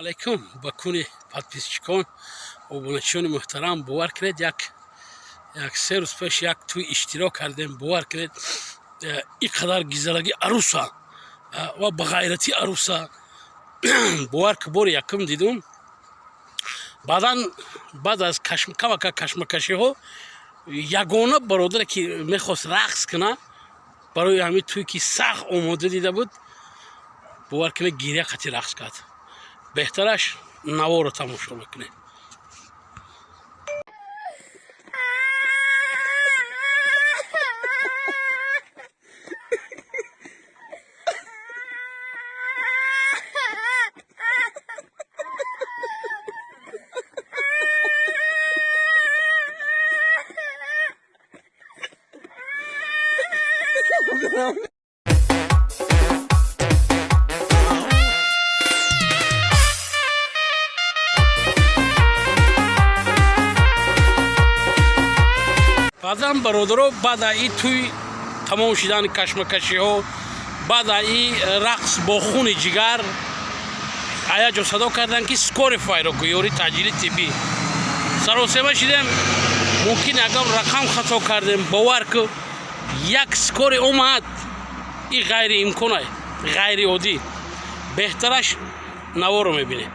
Алайкум ба куни подписчикон, обуначиёни муҳтарам. Бовар кунед, як 3 рӯз пеш як тӯй иштирок кардем. Бовар кунед, ин қадар гизалаги аруса ва ба ғайрати аруса, бовар ки, бори якум дидум. Баъдан, баъд аз камака кашмакашиҳо, ягона бародаре ки мехост рақс кунад барои ҳамин тӯй, ки сахт омода дида буд, бовар кунед, гиря қати рақс кард. Беҳтараш наворо тамошо мекунед. Баъдан, бародаро, баъд и тӯй тамом шидани кашмакашиҳо, баъд и рақс бо хуни ҷигар, аяҷо садо карданд, ки скорый файро ку, ёри таъҷили тиббӣ. Саросема шидем, мумкин ягон рақам хато кардем. Бовар ку, як скорый омад, и ғайриимкона, ғайриоддӣ. Беҳтараш наворо мебинем.